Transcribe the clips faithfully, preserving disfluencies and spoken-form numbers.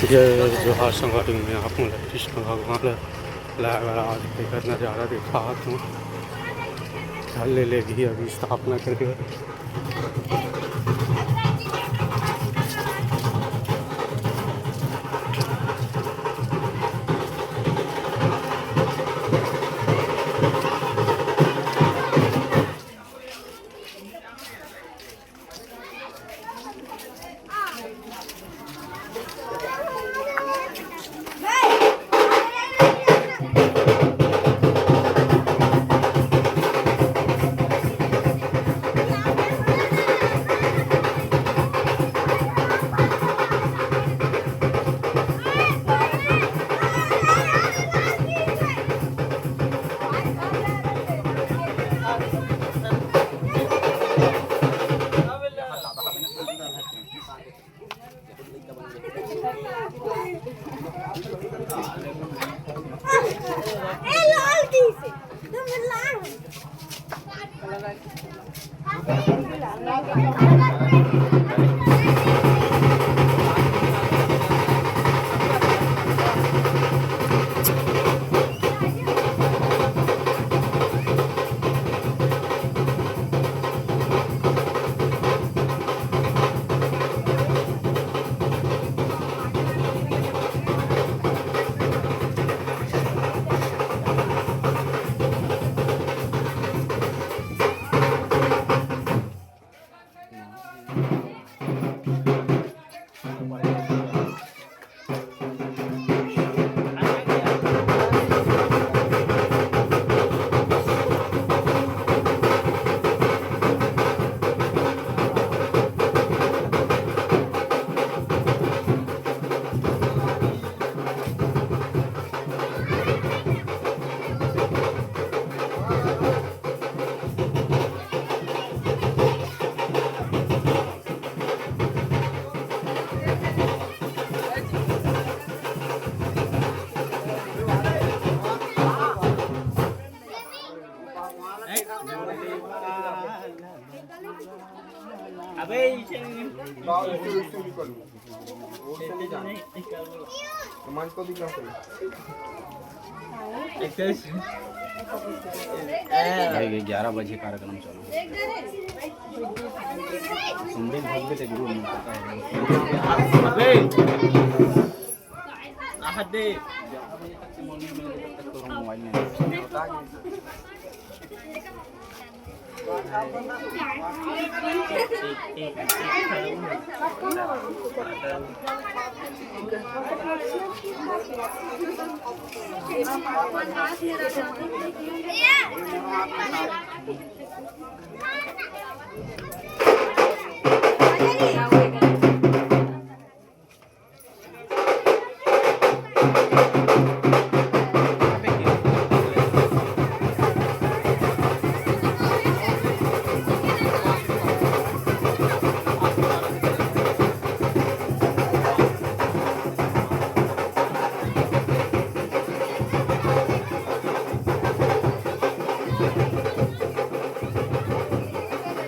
जय जोहार संगवारी, मैं आप मन ला कृष्ण भगवान ला लाए बर आज एकर नजारा देखात हूँ। चल ले, ले भी अभी स्थापना करके अबे इसे भाई, ग्यारह बजे कार्यक्रम चालू। संदीप भगवे ते गुरु में पता है। अबे, आहत दे। ग्यारह बजे तक से morning में, तक तो हम mobile में।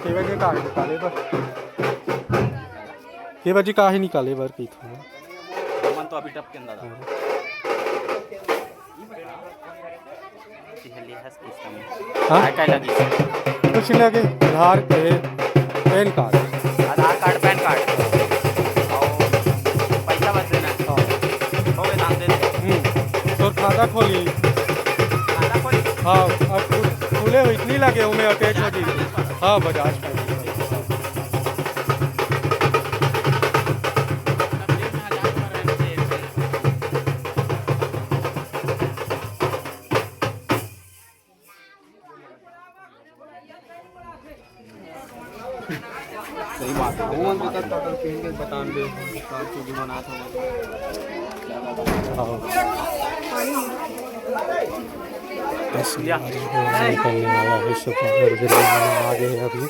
के बजे का है निकाले बर? के बजे का है निकाले बर कहिथों? हमन तो अभी टप के अंदर आ। हाँ। हाँ? काय काय लगी? कुछ नहीं लगे, आधार के, पैन कार्ड। आधार कार्ड, पैन कार्ड। और पैसा बस देना है। हाँ। हो गए, नाम दे दे। हम्म। तोर खाता खोली। खाता खोली? हाँ, अब खु-, खुले हो, इतनी लगे हो, मैं अटैच हो जी। हाँ, बजाज फाइनेंस। सही बात है। वो अंदर तक टोटल पहन के बता दे, सात चीज बनात हो। बस, बारिश बहुत निकलने वाला है, सुबह में भी आ गए हैं अभी।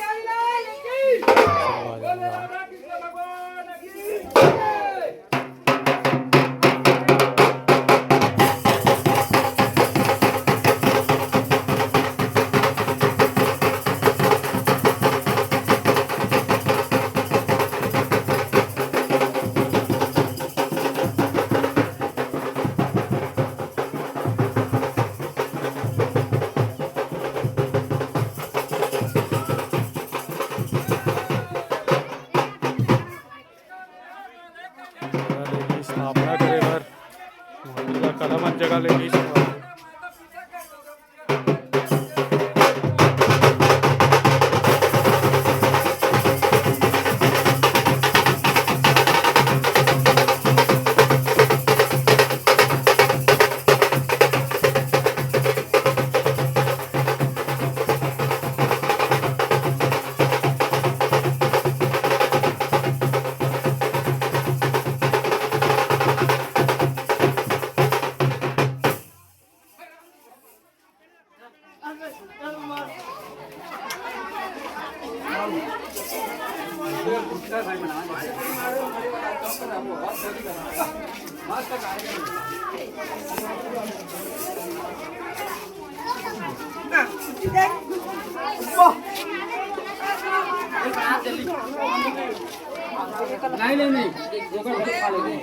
दादा मन जगह ले लीस। नहीं, नहीं, नहीं, ओकर बाद खा लेंगे।